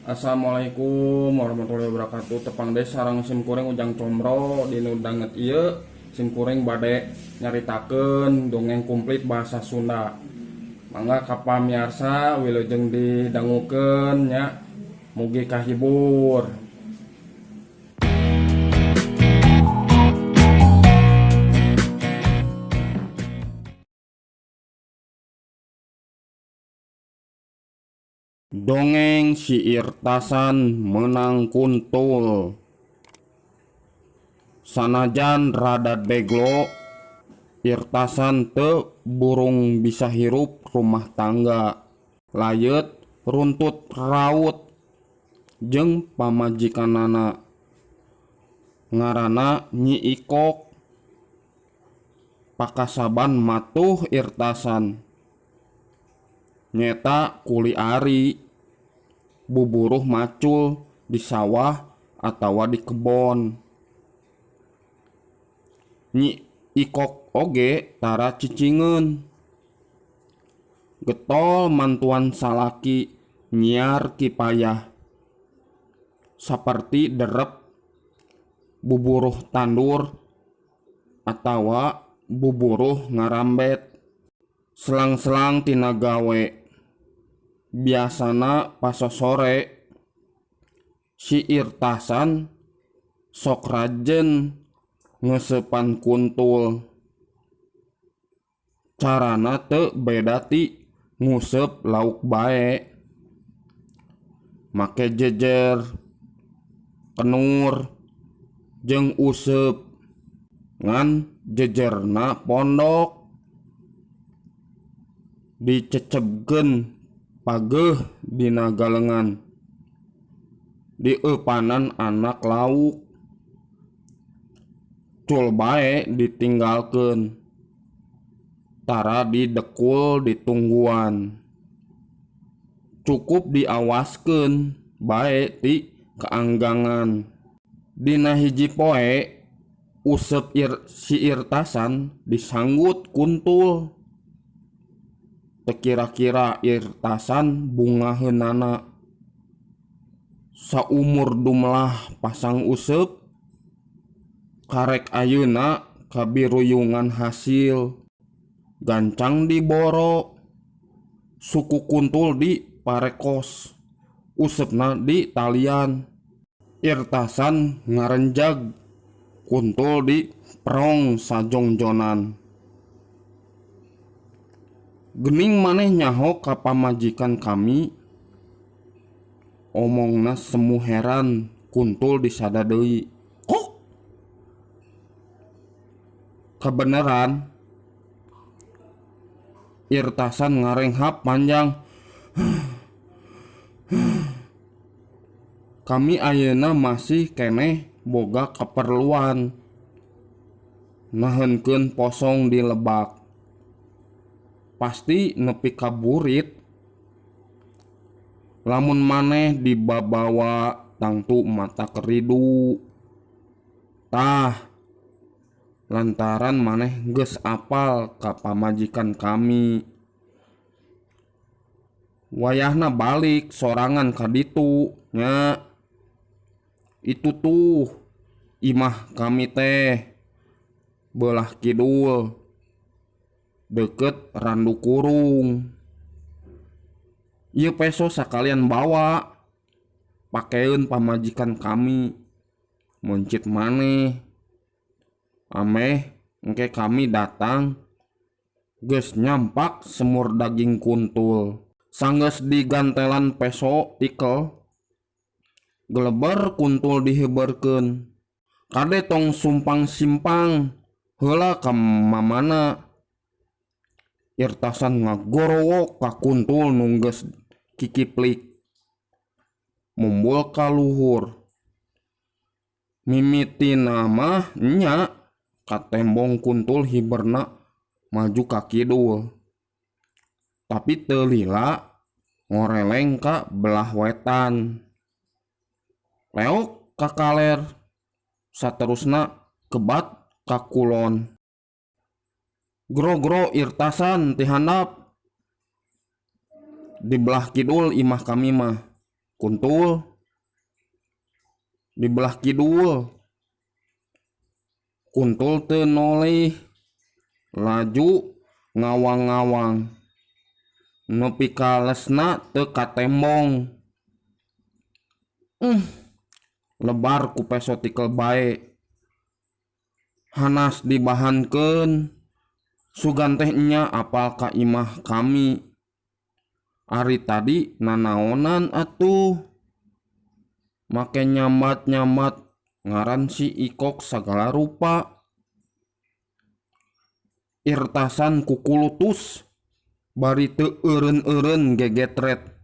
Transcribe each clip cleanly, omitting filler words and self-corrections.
Assalamualaikum warahmatullahi wabarakatuh. Tepang deui sareng sim kuring Ujang Combro. Dina danget ieu sim kuring bade nyaritakeun dongeng komplit bahasa Sunda. Mangga ka pamiarsa wilujeng didangukeun nya, mugi kahibur. Dongeng Si Irtasan Meunang Kuntul. Sanajan rada deglo, Irtasan teu burung bisa hirup rumah tangga layeut runtut raut jeung pamajikanana ngaranna Nyi Ikok. Pakasaban matuh Irtasan nyaeta kuli ari, buburuh macul di sawah atawa di kebon. Nyi Ikok oge tara cicingeun. Getol mantuan salaki nyiar kipayah saperti derep buburuh tandur atawa buburuh ngarambet. Selang-selang tina gawe biasana pasosore si Irtasan sok rajen ngeusepan kuntul. Carana teu beda ti nguseup lauk bae. Make jejer, kenur, jeung useup ngan jejerna pondok dicecebkeun pageuh dina galengan dieupanan anak lauk cul bae ditinggalkeun tara didekul ditungguan cukup diawaskeun bae ti kaanggangan. Dina hiji poe useup si Irtasan disanggut kuntul. Teu kira-kira Irtasan bungaheunana. Saumur dumlah pasang useup karek ayeuna kabiruyungan hasil. Gancang diboro suku kuntul di parekos useupna di talian. Irtasan ngarenjag kuntul di prong sajongjonan. Gening maneh nyaho ka pamajikan kami? Omongna semu heran kuntul disada deui. Kok kabeneran? Irtasan ngarenghap panjang. Kami ayeuna masih keneh boga kaperluan naheunkeun posong di lebak. Pasti nepi ka burit. Lamun maneh dibabawa tangtu mata keridu. Tah, lantaran maneh geus apal ka pamajikan kami. Wayahna balik sorangan ka ditu nya. Itu tuh imah kami teh beulah kidul deukeut randu kurung. Ieu peso sakalian bawa pakeun pamajikan kami meuncit maneh. Ameh engke kami datang geus nyampak semur daging kuntul. Sanggeus digantelan peso tikel geleber kuntul diheubeurkeun. Kade tong sumpang-simpang heula ka mamana. Irtasan ngagorowok ka kuntul nu geus kikiplik mumbul ka luhur. Mimitina mah nya katembong kuntul hiberna maju ka kidul. Tapi teu lila ngoreleng ka belah wetan. Leok ka kaler saterusna kebat ka kulon. Gro-gro Irtasan ti handap. Di belah kidul imah kami mah. Kuntul di belah kidul. Kuntul teu noleh laju ngawang-ngawang nepi ka lesna teu katembong. Lebar ku peso tikel bae. Hanas dibahankeun sugan teh nya apal ka imah kami. Ari tadi nanaonan atuh. Make nyambat-nyambat ngaran si Ikok sagala rupa. Irtasan kukulutus bari teu eureun-eureun gegetret.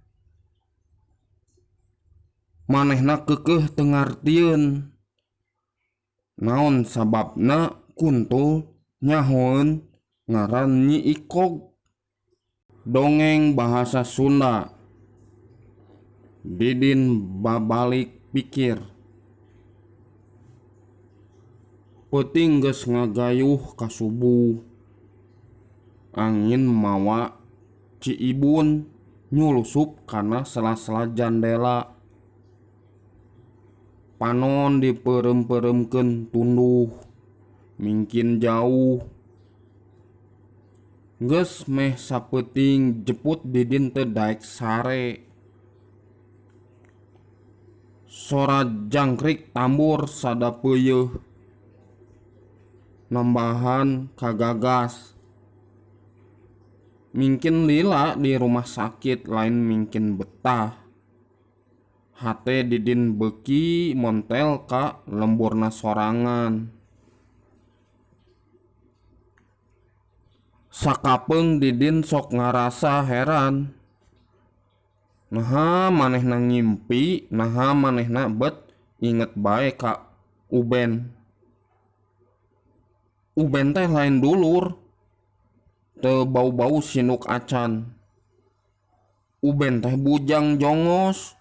Manehna keukeuh teu ngartieun. Naon sababna Kuntul nyahoeun ngaran Nyi Ikog. Dongeng bahasa Sunda. Didin babalik pikir. Peuting geus ngagayuh ka subuh. Angin mawa Ciibun nyulusup kana sela-sela jandela. Panon dipeureum-peureumkeun tunduh, mingkin jauh. Geus meh sapeuting jeput Didin teu daek sare. Sora jangkrik tambur sada peuyeeh. Nambahan kagagas. Mingkin lila di rumah sakit lain mingkin betah. Hate Didin beuki montel ka lemburna sorangan. Sakapeung Didin sok ngarasa heran. Naha manehna ngimpi, naha manehna bet inget bae ka Uben. Uben teh lain dulur, teu bau-bau sinuk acan. Uben teh bujang jongos.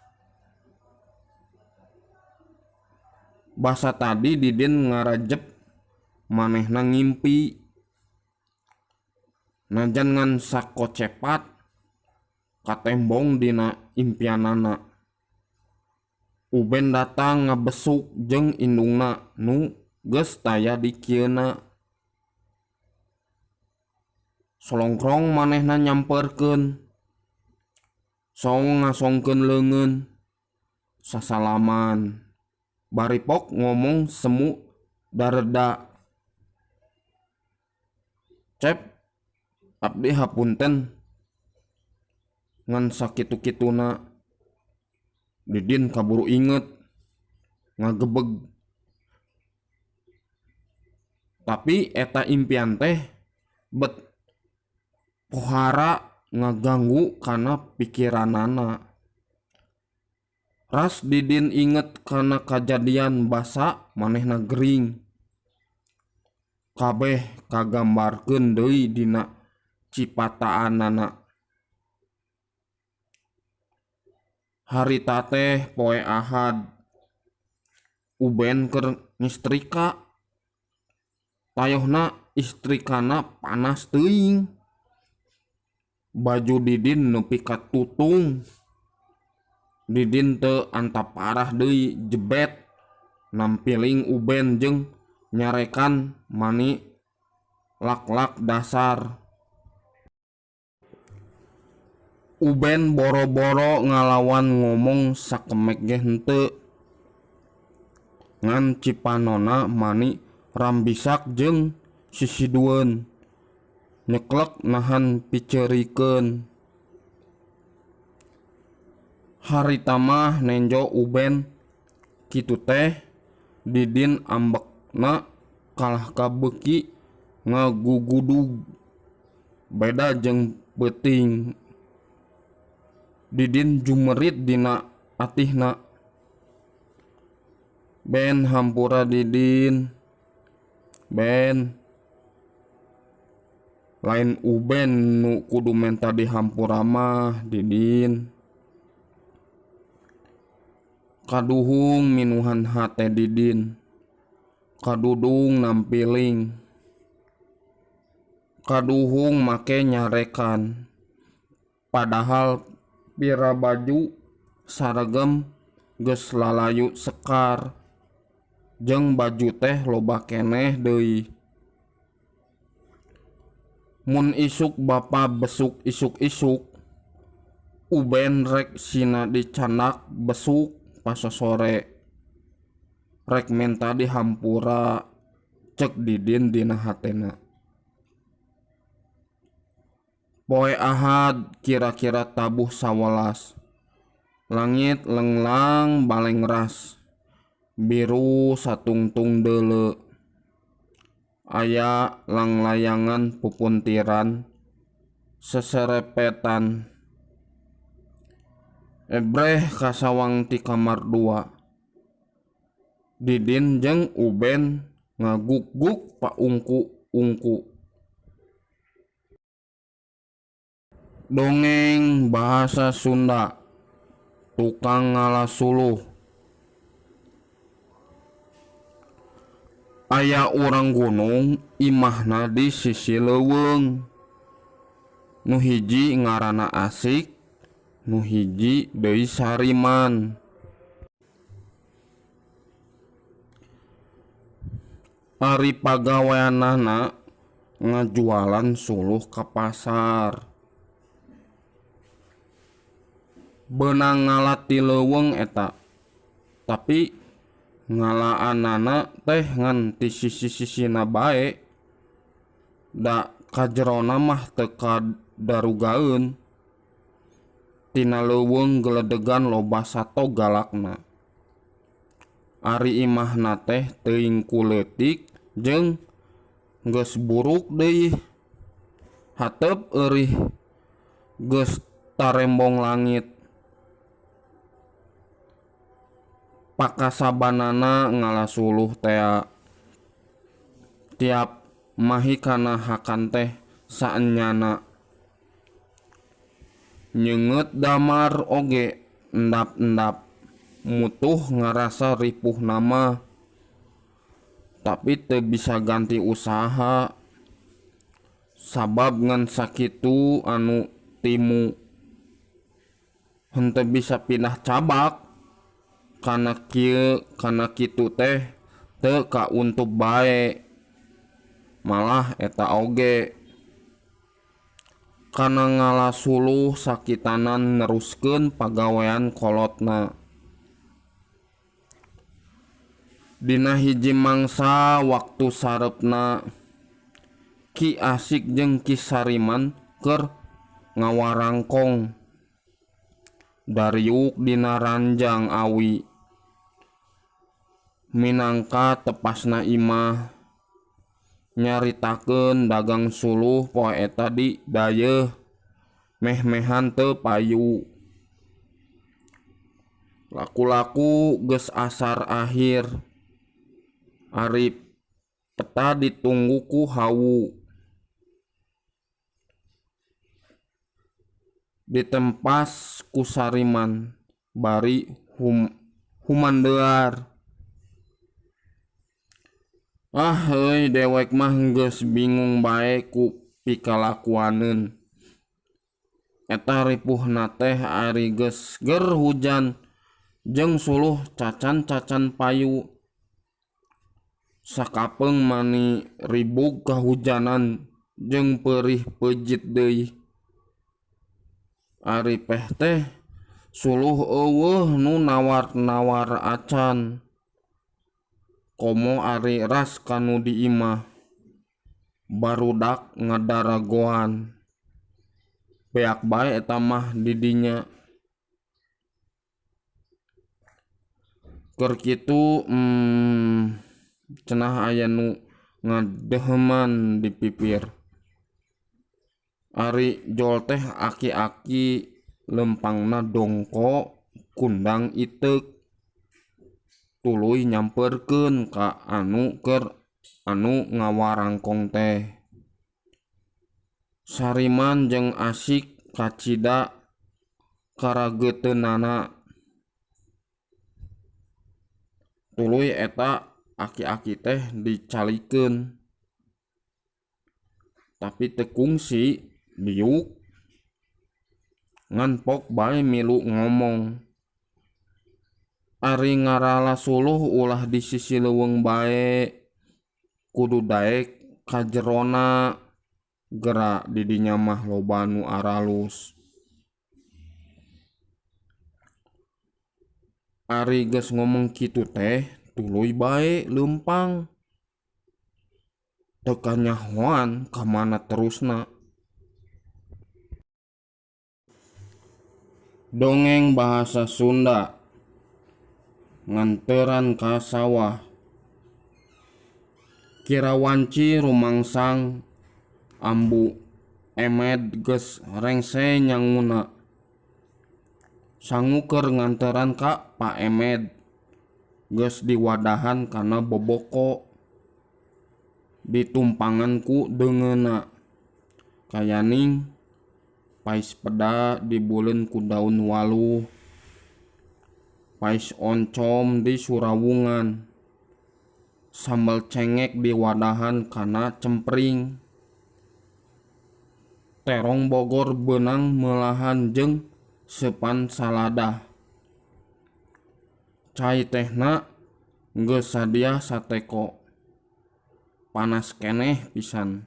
Basa tadi Didin ngarajep manehna ngimpi. Najan ngan sakocepat katembong dina impianana. Uben datang ngabesuk jeung indungna nu geus taya di kieuna. Solongkrong manehna nyamperkeun. Song ngasongkeun leungeun. Sasalaman. Baripok ngomong semu dareda. Cep, abdi hapunten ngan sakitu-kituna. Didin kaburu inget ngagebeg. Tapi eta impian teh bet pohara ngaganggu kana pikiranana. Ras Didin inget kana kajadian basa manehna gering. Kabeh kagambarkeun deui dina cipataanana. Harita teh poe Ahad. Uben keur ngistrika. Tayohna istrikana panas teuing. Baju Didin nepi ka tutung. Didin teu antap parah deui jebet nampiling Uben jeung nyarekan mani lak-lak dasar. Uben boro-boro ngalawan ngomong sakemek ge henteu. Ngan cipanona mani rambisak jeung sisidueun. Nyeklek nahan piceurikeun. Harita mah nenjo Uben kitu teh Didin ambekna kalah ka beuki ngagugudug. Beda jeung peuting. Didin jumerit dina atihna. Ben hampura Didin. Ben lain Uben nu kudu menta dihampura mah Didin. Kaduhung minuhan hate Didin. Kadudung nampiling. Kaduhung make nyarekan. Padahal pira baju Saregem geus lalayu sekar jeung baju teh loba keneh deui. Mun isuk bapa besuk isuk-isuk, Uben rek sina dicandak besuk pasosore. Rek menta dihampura cek Didin dina hatena. Poe Ahad kira-kira tabuh 11. Langit lenglang balengras, biru satungtung deuleu. Aya langlayangan pupuntiran seserepetan. Ebreh kasawang ti kamar 2. Didin jeung Uben ngaguk-guk paungku-ungku. Dongeng bahasa Sunda, tukang ngala suluh. Aya urang gunung imahna di sisi leuweung. Nu hiji ngaranna Asik, nu hiji deui Sariman. Ari pagaweanana ngajualan suluh ka pasar. Beunang ngala ti leuweung eta, tapi ngalaanana teh ngan ti sisi-sisina bae. Da kajerona mah teu kadarugaeun. Tina leuweung geledegan loba sato galakna. Ari imahna teh teuing ku leutik jeung geus buruk deui. Hateup eurih geus tarembong langit. Pakasabanana ngala suluh tea. Tiap mahi kana hakan teh saenyana. Nyeungeut damar oge endap-endap. Mutuh ngarasa ripuh nama, tapi teu bisa ganti usaha. Sabab ngan sakitu anu timu. Henteu bisa pindah cabak. Kana kieu kana kitu teh teu kauntup bae. Malah eta oge. Kana ngala suluh sakitanan neruskeun pagawean kolotna. Dina hiji mangsa waktu sareupna, Ki Asik jeung Ki Sariman keur ngawarangkong. Dariuk dina ranjang awi. Minangka tepasna imah. Nyaritakeun dagang suluh poe eta di dayeuh meh-mehan teu payu. Laku-laku geus asar akhir. Ari peta ditunggu ku hawu. Ditempas ku Sariman bari humandear. Ah euy dewek mah geus bingung bae ku pikalakuaneun. Eta ripuhna teh ari geus ger hujan jeung suluh cacan-cacan payu. Sakapeung mani ribug kahujanan jeung peurih peujit deui. Ari peh teh suluh eueuh nu nawar-nawar acan. Komo ari ras kanu di imah. Barudak ngadaragoan. Beak bae eta mah di dinya. Keur kitu cenah aya nu ngadeheman di pipir. Ari jol teh aki-aki lempangna dongko kundang iteuk. Tuluy nyamperkeun ka anu keur anu ngawarangkong teh. Sariman jeung Asik kacida karageuteunana. Tuluy eta aki-aki teh dicalikeun. Tapi teu kungsi diuk. Ngan pok bae milu ngomong. Ari ngarala suluh ulah di sisi leuweung bae kudu daek ka jerona gera di dinya mah loba nu aralus. Ari geus ngomong kitu teh tuluy bae leumpang. Teu kanyahoan ka mana terusna. Dongeng Bahasa Sunda Nganteran ka sawah Kira wanci rumangsang Ambu Emed geus rengse nyanguna. Sangu keur nganteran ka Pa Emed geus diwadahan kana boboko ditumpangan ku deungeunna. Kayaning pais peda dibuleun ku daun waluh, pais oncom disurawungan, sambal cengek diwadahan kana cempring, terong bogor beunang meulahan jeung seupan saladah. Cai tehna geus sadia sateko, panas keneh pisan.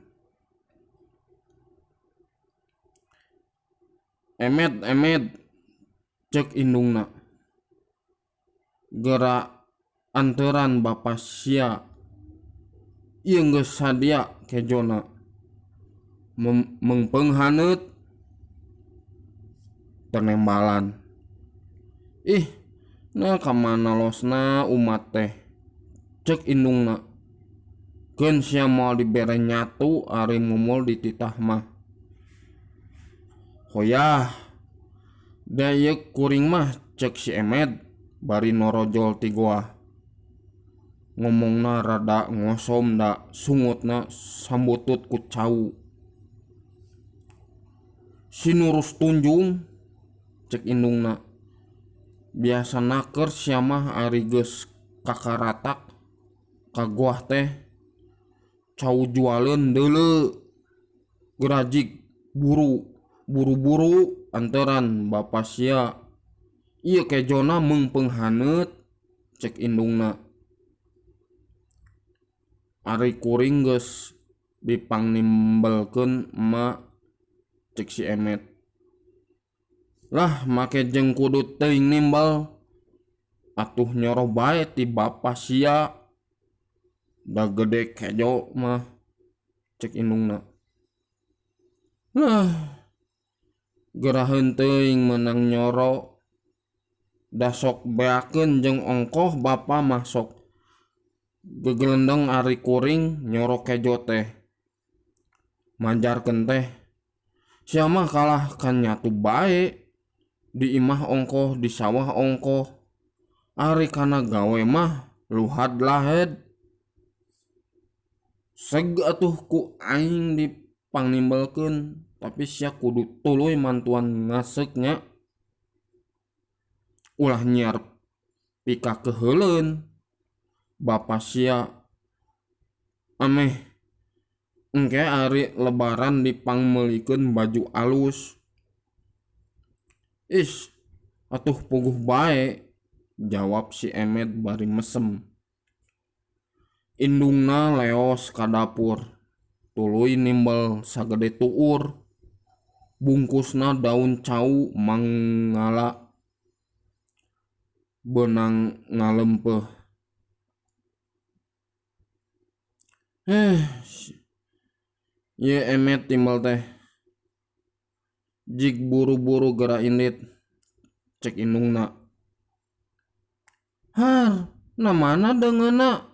Emed emed cek indungna. Gera anteuran bapa sia. Ieu geus sadia kejona. Meungpeung haneut teu nembalan. Ih nah ka mana losna umat teh cek indungna. Keun sia moal dibere nyatu ari mumul dititah mah. Hoyah da ieu kuring mah cek si Emed bari norojol ti goah. Ngomongna rada ngosom da sungutna sambutut ku cau. Si nurus tunjung cek indungna. Biasa naker sia mah ari geus kakaratak ka goah teh cau jualeun deuleu gerajig buru buru-buru anteran bapa sia. Ieu kejona meungpeung haneut cek indungna. Ari kuring geus dipangnimbelkeun emak cek si Emet. Lah make jeung kudu teuing nimbel atuh nyoroh bae ti bapa sia. Da gede kejo mah cek indungna. Lah geraheun teuing meunang nyoro da sok beakeun jeung ongkoh bapa mah sok gegelendeng ari kuring nyoro kejo teh. Majarkeun teh sia mah kalah ka nyatu bae di imah ongkoh di sawah ongkoh ari kana gawe mah luhad lahed. Seg atuh ku aing dipangnimbelkeun tapi sia kudu tuluy mantuan ngasek nya. Ulah nyiar pika keheuleun bapa sia ameh engke ari lebaran dipangmeulikeun baju alus. Is atuh puguh bae jawab si Emed bari mesem. Indungna leos ka dapur tuluy nimbel sagede tuur bungkusna daun cau mangala beunang ngalempeuh. Ye Emed timbel teh jig buru-buru gera indit cek indungna. Har na mana deungeunna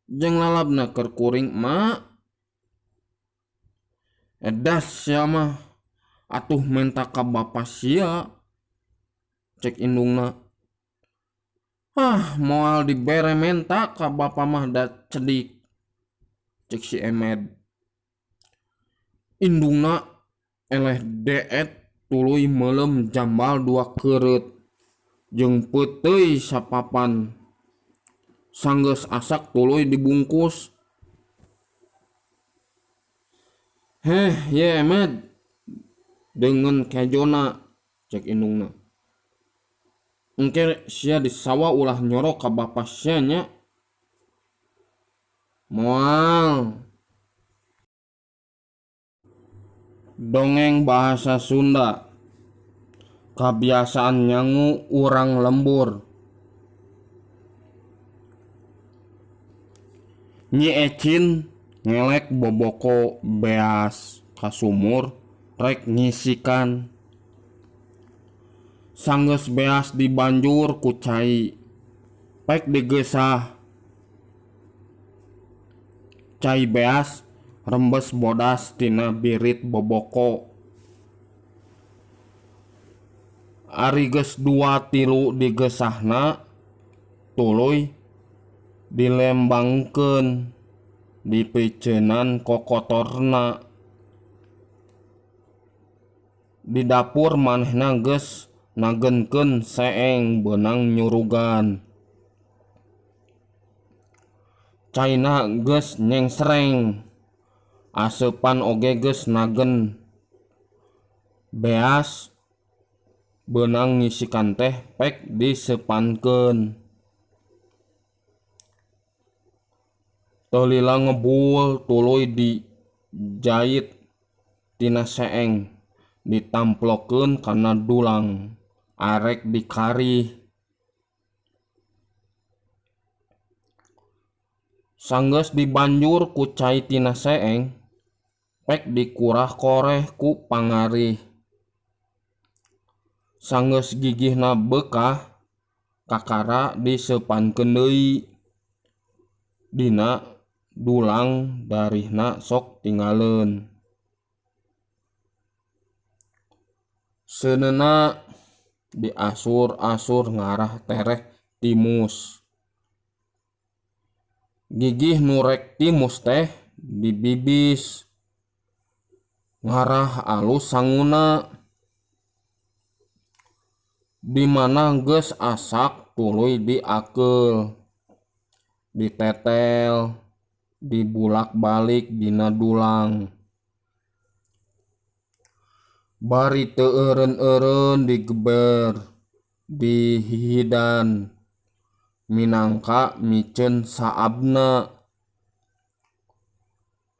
jeung lalabna keur kuring emak. Edas sia mah atuh menta ka bapa sia cek indungna. Ah moal dibere menta ka bapa mah da cedik cek si Emed. Indungna eleh deet tuluy meuleum jambal dua keureut jeung peuteuy sapapan. Sanggeus asak tuluy dibungkus. Heh ye Emed deungeun kejona cek indungna. Engke sia di sawah ulah nyoro ka bapa sia nya. Moal. Dongeng bahasa Sunda. Kabiasaan nyangu urang lembur. Nyi Ecin ngelek boboko beas ka sumur rek ngisikan. Sanggeus beas dibanjur ku cai, pek digeusah. Cai beas rembes bodas tina birit boboko. Ari geus dua tilu digeusahna, tuluy dilembangkeun dipiceunan kokotorna. Di dapur manehna geus nagenkeun seeng beunang nyurugan. Caina geus nyengsreng, aseupan oge geus nagen. Beas beunang ngisikan teh pek diseupankeun. Teu lila ngebul tuluy dijait tina seeng ditamplokeun kana dulang arek dikarih. Sanggeus dibanjur ku cai tina seeng, pek dikurah-koreh ku pangarih. Sanggeus gigihna beukah, kakara diseupankeun deui. Dina dulang darihna sok tinggaleun. Seuneuna diasur-asur ngarah tereh timus. Gigih nu rek timus teh dibibis ngarah alus sanguna. Di mana geus asak tuluy diakeul, ditetel, dibulak-balik dina dulang. Bari teu eureun-eureun digeber, dihihidan, minangka miceun saabna.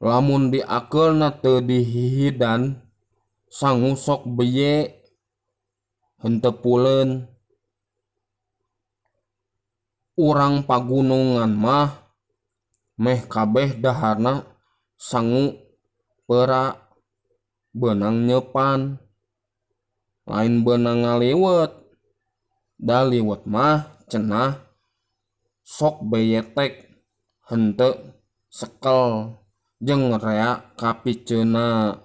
Lamun diakeulna teu dihihidan, sangu sok beye, henteu puleun. Urang pagunungan mah meh kabeh daharna sangu peura beunang nyeupan, lain beunang ngaliwet. Da liwet mah cenah sok beyetek henteu sekel jeung rea kapiceuna.